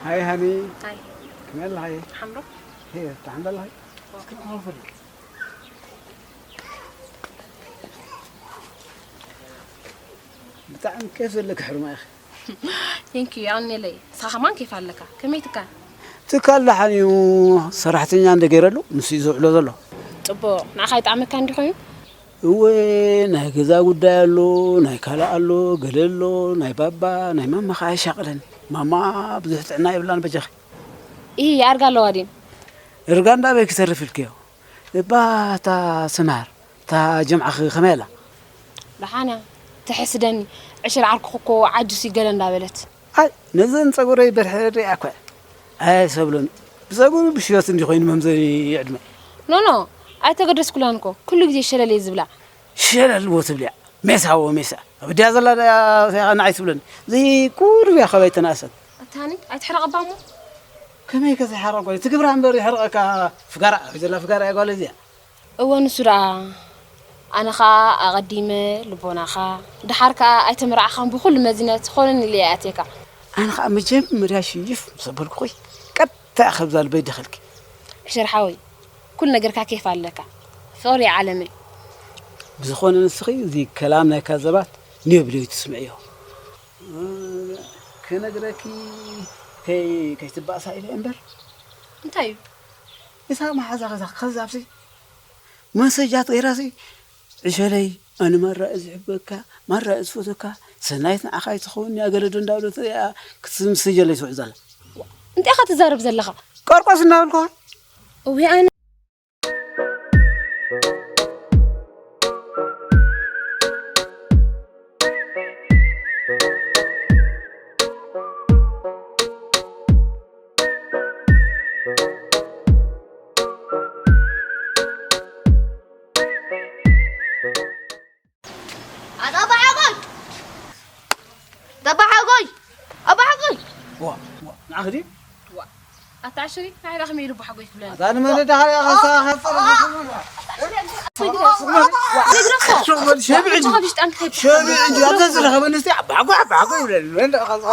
ሃይ ሃኒ። ሃይ። ከመይ ኣለኺ? ሓምሮ። ሄ፣ ትሓምዶ ኣለኺ? ዋው። ብጣዕሚ ኬፍ ዘለኪ ሕሩማ ኢኺ። Thank you፣ የቐንየለይ። ንስኻ ከማን ኬፍ ኣለካ። ከመይ ትካል? ትካል ደሓን እዩ፣ ሰራሕተኛ እንደ ገይረሉ ንሱ እዩ ዘውዕሎ ዘሎ። ጽቡቕ፣ ንዓኻ ይጥዕመካ እንዲ ኮይኑ? እወ፣ ናይ ገዛ ጉዳይ ኣሎ፣ ናይ ካልእ ኣሎ፣ ገለ ኣሎ፣ ናይ ባባ፣ ናይ ማማ ኸኣ ይሻቕለኒ። ማማ ብዙሕ ጥዕና የብላን በጃኺ። ኢሂ፣ ኣርጋ ኣለዋ ድዩ? እርጋ እንዳ ኣበይ ክተርፍ ኢልክዮ? እባ እታ ስምሃር፣ እታ ጀምዓኺ ከመይ ኣላ? ደሓን እያ፣ ትሕስደኒ። ዕሽር ዓርኩኺ እኮ ዓጁስ እዩ ገለ እንዳበለት። ኣይ፣ ነዘን ጸጉረይ በርሐ ሪኣ እኮ እያ። ኣይ ሰብለን፣ ብጸጉሪ ብሽበት እንዲ ኮይኑ መምዘኒ ዕድመ። ኖ፣ ኖ፣ ኣይተገደስኩላን እኮ። ኩሉ ግዜ ሸለል እየ ዝብላ። ሸለል እዎ ትብልያ። ሜሳ እዎ ሜሳ። ኣብ ድያ ዘላ ደኣ ንዓይ ትብለኒ። እዚ ቁሩብ እያ ካባይ ተናእሰት። ኣታኒ፣ ኣይትሕረቐባ እሞ። ከመይ ከ ዘይሓረቕ ጓል? ትግብራ እምበር ይሕረቐካ ፍጋራ። ኣብ ዘላ ፍጋራ እያ ጓል እዚኣ። እወ፣ ንሱ ደኣ። ኣነ ኸኣ ኣቐዲመ ልቦናኻ፣ ደሓር ከኣ ኣይተመርዓኻን ብኹሉ መዚነ ትኾነኒ ኢለ እየ ኣትየካ። ኣነ ኸኣ መጀመርያ ሽይፍ ምስ ኣበልኩኺ፣ ቀጥታ እያ ካብዛ ልበይ ደኸልኪ። ዕሽር ሓወይ፣ ኩሉ ነገርካ ኬፍ ኣለካ። ፍቕሪ ዓለመይ። ብዝኾነ ንስኺ እዚ ከላም ናይ ካዘባት ንየብልዮ ትስምዕዮ። ክነግረኪ ከይ-፣ ከይትባእሳ ኢለ እምበር። እንታይ እዩ? እታ መሓዛ ኸዛ ከዛብሲ መሰጃት ገይራሲ፣ "ዕሸለይ፣ ኣነ ማራ እየ ዝሕበካ፣ ማራ እየ ዝፈትወካ፣ ሰናይት ንዓኻ ኣይትኸውን እያ" ገለ ዶ እንዳበለት እያ ክትምስጀለይ ትውዕል ዘላ። እንታይ ኢኻ ትዛረብ ዘለኻ? ቆርቆስ እናበልኩኻ። እውይ ኣነ። ኣታ ኣባሓጎይ! ኣታ ኣባሓጎይ! ኣባሓጎይ! ዋ፣ ዋ፣ ንዓኺ ድዩ? ዋ፣ ኣታ ኣሽሪ፣ ንዓይ ደኣ ከመይ ኢሉ ኣባሓጎይ ክብለኒ? ኣታ ንመን ደኣ ኻሊኣ ኻሳ ኻሳ ዋ፣ ነግረፎ። ሸው በል፣ ሸቢዕ እንጂ። ሸቢዕ እንጂ። ኣብዛ ዝረኸበ ንስቲ ኣባሓጎይ፣ ኣባሓጎይ ይብለኒ። መን ደኣ ኻሳ?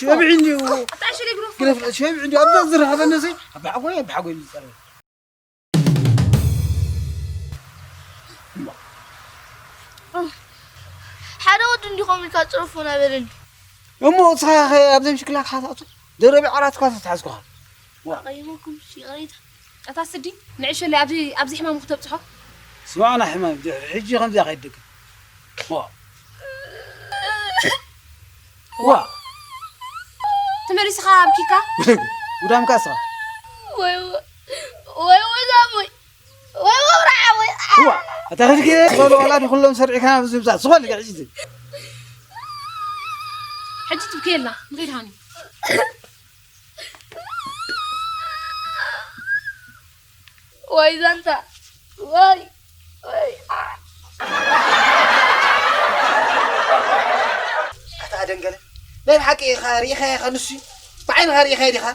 ሸቢዕ እንጂ። ኣታ ኣሽሪ ግረፎ። ግረፍ፣ ሸቢዕ እንጂ። ኣብዛ ዝረኸበ ንስቲ ኣባሓጎይ፣ ኣባሓጎይ ይብለኒ። ሓደ ወዲ እንዲኾም ኢልካ ጽረፎ ናበለኒ። እሞ እስኻ ኸ ኣብዘን ሽክላ ክትሓትኣቱ ደረቢ ዓራት እኳ ተተሓዝኩኻ። ዋ። ኣቐይመኩም፣ ይቕሬታ። ኣታ ስዲ፣ ንዕሸለይ ኣብዚ፣ ኣብዚ ሕማሙ ክተብጽሖ? ስማዕና ሕማም፣ ድሕሪ ሕጂ ከምዚኣ ከይትደግም። ዋ። ዋ። ተመሊስኻ ኣብኪካ? ውዳምካ እስኻ። ወይ፣ ወይ፣ ወይ፣ ዛሙይ። ወይ፣ ወይ፣ ብርዓ፣ ወይ። ዋ። ኣታ ከድኪ፣ በሉ፣ ወላዲ ኩሎም ሰሪዕካ ናብ ዝምጻእ። ዝኾነ ሕጂ። ሕጂ ትብከየልና። ንኸይድ ሃኒ። ወይ ዛንታ፣ ወይ፣ ወይ። ኣታ ኣደንገለ፣ ናይ ብሓቂ ኢኻ ርኢኻዮ ኢኻ ንሱ? ብዓይንኻ ርኢኻዮ ዲኻ?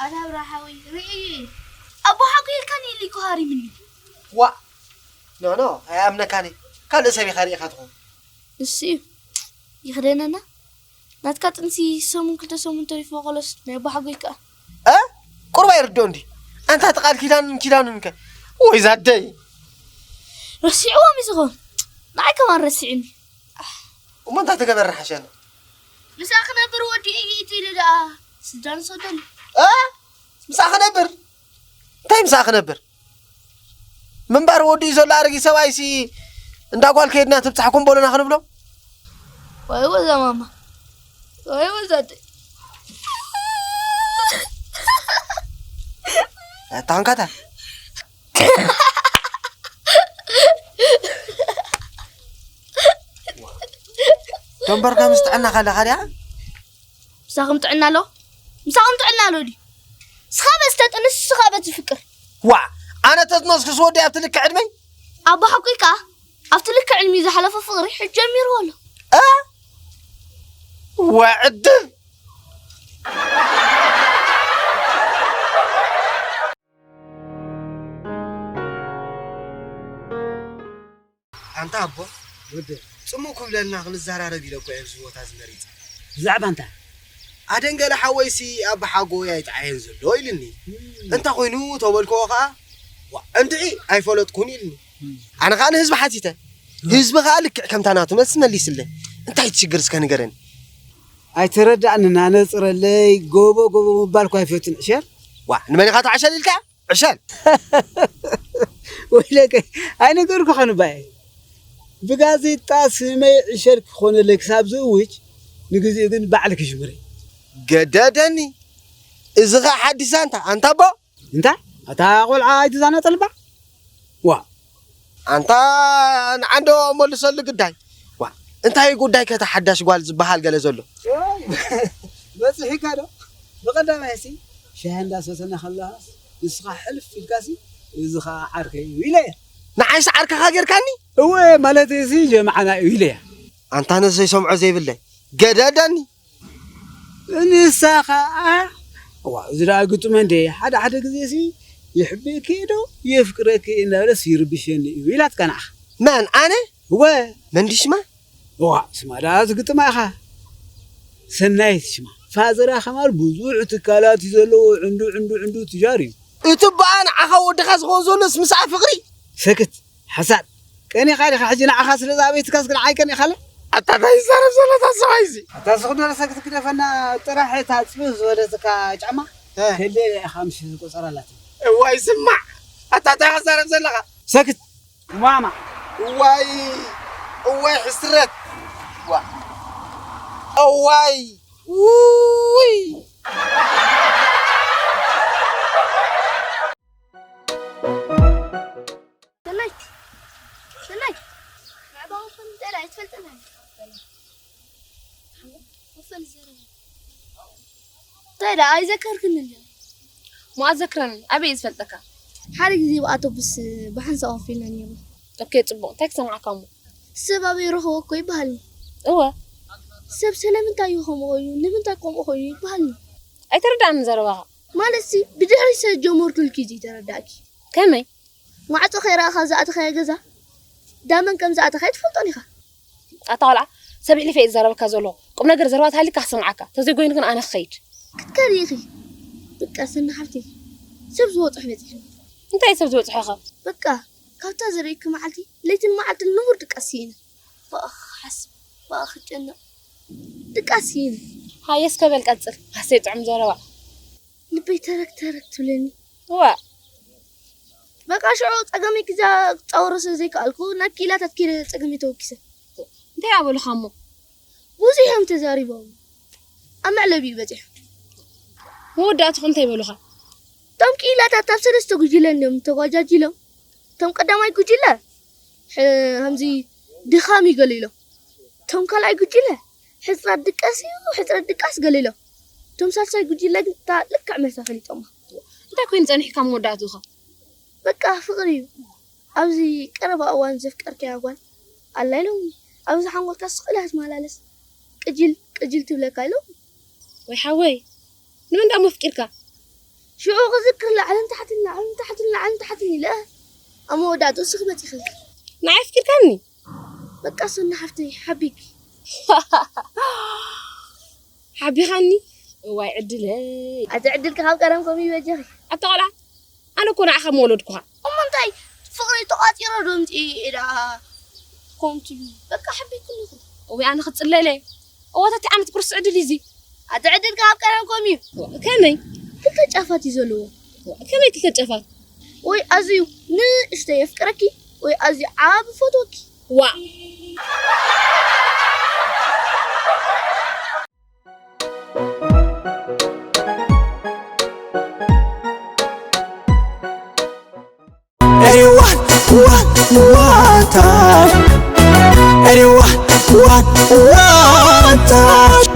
ኣታ ኣብርሃ ሓወይ፣ ርእየ። ኣቦ ሓቂ ኢልካኒ ኢሉ እኮ ሃሪምኒ። ዋ፣ ኖ፣ ኖ፣ ኣይኣምነካን እየ። ካልእ ሰብ ኢኻ ርኢኻ ትኸውን። ንሱ እዩ። ይኽደነና። ናትካ ጥንሲ ሰሙን ክልተ ሰሙን ተሪፍዎ፣ ቆሎስ ናይ ኣቦሓጎይ ከኣ። እ? ቁሩብ ኣይርድኦ እንዲ። ኣንታ እቲ ቃል ኪዳንን ኪዳኑን ከ? ወይ ዛደይ። ረሲዕዎም እዩ ዝኸውን። ንዓይ ከማን ረሲዕኒ። እሞ እንታይ ተገበረ ሓሸኒ? ምሳእ ክነብር ወዲ እዩ ኢት ኢሉ ደኣ ስድራ ንሰደሉ። እ? ምሳእ ክነብር? እንታይ ምሳእ ክነብር? ምንባር ወዲኡ ዘሎ ኣረጊት ሰብኣይሲ እንዳ ጓል ከይድና ትብጻሕኩም በሉና ክንብሎ? ወይ ወዛ ማማ፣ ወይ ወዛ ኣደይ። ኣታ ኾንካታ። ደንበርካ ምስ ጥዕናኻ ኣለኻ ድያ? ምሳኹም ጥዕና ኣሎ? ምሳኹም ጥዕና ኣሎ ድዩ? ንስኻ በዚ ተጥንስ፣ ንስኻ በዚ ፍቅር። ዋ፣ ኣነ ተጥነስኩስ ወዲ ኣብቲ ልክዕ ዕድመይ? ኣቦ ሓቁ ከኣ ኣብቲ ልክዕ ዕድሚኡ ዝሓለፎ ፍቅሪ ሕጂ ጀሚርዎ ኣሎ። እ? ወዕድል። ኣንታ ኣቦ፣ ወደ ጽሙእ ክብለልና ክንዘራረብ ኢለ እኮ እየ ኣብዚ ቦታ እዚ መሪጸ። ብዛዕባ እንታይ? ኣደንገለ ሓወይሲ ኣቦ ሓጎይ ኣይጠዓየን ዘሎ ኢልኒ። እም። እንታይ ኮይኑ ተበልክዎ ኸኣ፣ ዋ፣ እንድዒ ኣይፈለጥኩን ኢልኒ። እም። ኣነ ኸኣ ንህዝቢ ሓቲተ። እም። ህዝቢ ኸኣ ልክዕ ከምታ ናቱ መልሲ መሊስለይ። እንታይ እቲ ሽግር እስከ ንገረኒ? ኣይተረዳእንን፣ ኣነጽረለይ፣ ጎቦ ጎቦ ምባል እኳ ኣይፈቱን ዕሸል። ዋ፣ ንመን ኢኻ ትዓሸል ኢልካ? ዕሸል። ወይለከ፣ ኣይነገርኩኻን እባ እየ። ብጋዜጣ ስመይ ዕሸል ክኾነለይ ክሳብ ዝእውጅ፣ ንግዜኡ ግን ባዕልኪ ሽምሪ። ገደደኒ። እዚ ኸኣ ሓዲስ ዛንታ፣ ኣንታ ኣቦ። እንታይ? ኣታ ቆልዓ ኣይትዛናጠልባ። ዋ። ኣንታ ንዓንዶ መልሰሉ ግዳይ። ዋ። እንታይ ጉዳይ ከታ ሓዳሽ ጓል ዝበሃል ገለ ዘሎ? ዋይ፣ በጺሑካ ዶ? ብቐዳማይሲ ሻሂ እንዳሰተና ከለኻስ ንስኻ ሕልፍ ኢልካሲ፣ "እዚ ኸኣ ዓርከይ እዩ" ኢለያ። ንዓይስ ዓርከኻ ጌርካኒ? እወ፣ ማለተይሲ ጀምዓና እዩ ኢለያ። ኣንታ ነዚ ዘይሰምዖ ዘይብለይ። ገደደኒ። ንሳ ኸኣ፣ "እዋ፣ እዚ ደኣ ግጥመ እንዴ፣ ሓደ ሓደ ግዜሲ ይሕብእኪ ዶ የፍቅረኪ እናበለስ ይርብሸኒ እዩ" ኢላትካ ንዓኻ። መን፣ ኣነ? እወ። መንዲ ሽማ? እዋ፣ ስማ ደኣ ትግጥማ ኢኻ። ሰናይት ሽማ። ፋዘራ ከማል ብዙሕ ትካላት እዩ ዘለዎ፣ ዕንዱ፣ ዕንዱ፣ ዕንዱ ትጃር እዩ። እቲ በኣ ንዓኻ ወድኻ ዝኸውን ዘሎስ ምስኣ ፍቕሪ? ሰክት፣ ሓሳድ። ቀኒኻ ዲኻ ሕጂ ንዓኻ ስለ ዝኣበይትካስ ንዓይ ቀኒኻለ? ኣታ እንታይ ይዛረብ ዘሎ እታ ሰብኣይ እዚ? ኣታ ስኹም ደረሰ ክትግደፈና ጥራሕ እታ ጽብብ ዝበለትካ ጫማ እ። ከልደለ ኢኻ ምሽ ዝቆጸራላት። እዋይ ስማዕ፣ ኣታ እንታይ ክትዛረብ ዘለኻ? ሰክት፣ ማማ። እዋይ፣ እዋይ ሕስረት። ዋ። እዋይ፣ ውይ። ሰናይት፣ ሰናይት፣ ብዛዕባ ወፈል እንታይ ደኣ ኣይትፈልጥን? ወፈል ዘረባ። እንታይ ደኣ ኣይዘከርክን እንድዩ? እሞ ኣዘክረኒ፣ ኣበይ እየ ዝፈልጠካ? ሓደ ግዜ ብኣውቶቡስ ብሓንሳእ ኮፍ ኢልና ነይርና። ኦኬ፣ ጽቡቕ። እንታይ ክሰምዓካ እሞ? ሰብ ኣበይ ረኸቦ እኮ ይበሃልኒ። እወ። ሰብ ስለምንታይ እዩ ከምኡ ኮይኑ? ንምንታይ ከምኡ ኮይኑ ይበሃልኒ? ኣይተረድኣንን ዘረባኻ። ማለትሲ፣ ብድሕሪት ስለ ዝጀመርኩልኪ እዩ ዘይተረዳእኪ። ከመይ? ማዕጾ ከይረኣኻ ዝኣተኻዮ ገዛ፣ ዳመን ከም ዝኣተኻ ኣይትፈልጦን ኢኻ። ኣታ ቆልዓ፣ ሰብ ኣሕሊፈ እየ ዝዛረበካ ዘለኹ። ቁም ነገር ዘረባ ተሃልዩካ ክሰምዓካ። ተዘይኮይኑ ግን ኣነ ክኸይድ። ክትከዲ ኢኺ። በቃ ሰኒ ሓፍተይ፣ ሰብ ዝበጽሖ በጺሑ። እንታይ ሰብ ዝበጽሖ ኢኻ? በቃ፣ ካብታ ዝርእየኪ መዓልቲ፣ ለይትን መዓልትን ንቡር ድቃስ ስኢነ። ብኣኺ ክሓስብ፣ ብኣኺ ክጨነቕ። ድቃስ ስኢነ። ሃየ እስከ በል ቀጽል። ኣሰይ ጥዑም ዘረባ። ልበይ ተረክ ተረክ ትብለኒ። እዋ። በቃ ሽዑ ጸገመይ ክዛ ክጻወሮ ስለ ዘይከኣልኩ ናብ ክኢላታት ከይደ ጸገመይ ተወኪሰ። እንታይ ኣበሉኻ እሞ? ብዙሕ እዮም ተዛሪቦም። ኣብ መዕለቢኡ በጺሑ። መወዳእትኹም እንታይ በሉኻ? እቶም ክኢላታት ኣብ ሰለስተ ጉጅለ እንድዮም ተጓጃጂሎም። እቶም ቀዳማይ ጉጅለ፣ ሕ-፣ ከምዚ ድኻም እዩ ገለ ኢሎም። እቶም ካልኣይ ጉጅለ፣ ሕጽረት ድቃስ እዩ፣ ሕጽረት ድቃስ ገለ ኢሎም። እቶም ሳልሳይ ጉጅለ ግን እታ ልክዕ መልሳ ፈሊጦማ። እንታይ ኮይኑ ጸኒሕካ መወዳእትኡ ኸ? በቃ ፍቕሪ እዩ። ኣብዚ ቀረባ እዋን ዘፍቀርካያ ጓል ኣላ ኢሎምኒ። ኣብዚ ሓንጎልካ ስቕ ኢላ ትመላለስ። ቅጅል፣ ቅጅል ትብለካ ኢሎም። ወይ ሓወይ፣ ንመን ደኣ ኣፍቂርካ? ሽዑ ክዝክር ላዕልን ታሕትን፣ ላዕልን ታሕትን፣ ላዕልን ታሕትን ኢለ። ኣብ መወዳእትኡ ንስኺ መጺኺ። ንዓይ ኣፍቂርካኒ? በቃ ሰኒ ሓፍተይ፣ ሓቢኪ። ሓቢኻኒ? እዋይ ዕድለይ። ኣቲ ዕድልኪ ካብ ቀደም ከምኡ ይበጀኺ። ኣታ ቆልዓ፣ ኣነ እኮ ንዓኻ ምወለድኩኻ። እሞ እንታይ ፍቕሪ ተቋጺሩ ዶ ምጽኢ ኢዳ ኮምቲ በቃ ሓቢኩ ኣለኹ። እወ ኣነ ክጽለለ። እወ ተቲ ዓመት ቁርሲ ዕድል እዩ እዚ። ኣቲ ዕድልኪ ካብ ቀደም ከምኡ እዩ። ከመይ? ክልተ ጫፋት እዩ ዘለዎ። ከመይ ክልተ ጫፋት? ወይ ኣዝዩ ንእሽተይ የፍቅረኪ ወይ ኣዝዩ ዓቢ ፈትወኪ። ዋእ። One, one touch. Any one, one, one touch.